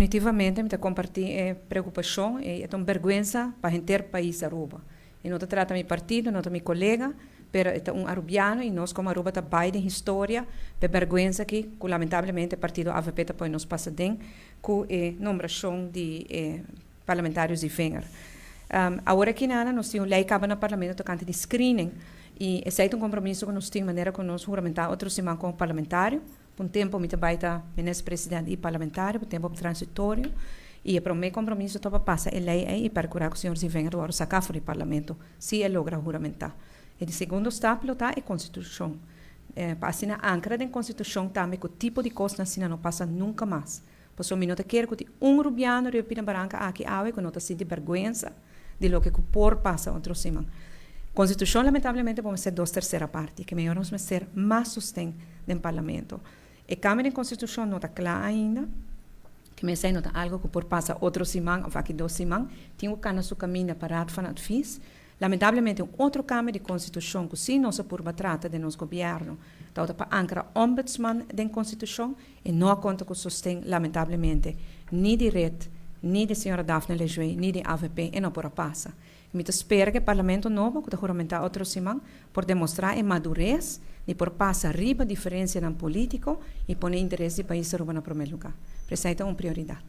Definitivamente mi ta comparti e preocupacion y e ta un berguensa pa henter pais Aruba. E no ta trata mi partido, no ta mi colega, pero e ta un Arubiano y nos como Aruba ta bay den historia p'e berguensa aki cu lamentablemente partido avp ta pone nos pasa den cu e nombracion di e parlamentario Zievinger. Awor aki nana nos tin un ley caba na parlamento tocante di screening y esey ta un compromiso cu nos tin manera cu nos huramenta otro siman como parlamentario. Pa un tempo mi ta bai ta minister president y parlamentario, pa un tempo transitorio, y e prome compromiso ta pa pasa e ley ey y percura cu señor Zievinger lo worde saca for di parlamento si e logra huramenta. E di segundo stap lo ta e constitucion, pa asina ancra den constitucion tambe cu tipo di cosnan asina no pasa nunca mas. Pasobra mi no ta kere cu tin un rubiano riba pina baranca aki awe cu no ta sinti berguensa di loke cu por pasa otro siman. Constitucion lamentablemente bo mester dos tercera parti, ke mehor nos mester mas sosten den Parlamento. E cambio den Constitucion no ta cla ainda, ke mester no ta algo cu por pasa otro siman of aki dos siman, tin cu cana su caminda pa Raad van Advies. Lamentablemente un otro cambio di Constitucion cu si nos a purba trata den nos gobierno tabata pa ancra Ombudsman den Constitucion, E no a konta ku sosten lamentablemente ni di red, ni di señora Daphne Lejué, ni di avp e no por a pasa. Mi ta spera ku e parlamento nobo ku ta huramentá otro siman por demostrá e madures di por pasa riba diferensianan polítiko i pone interes di pais Aruba na promé lugá. Pero esei ta un prioridat.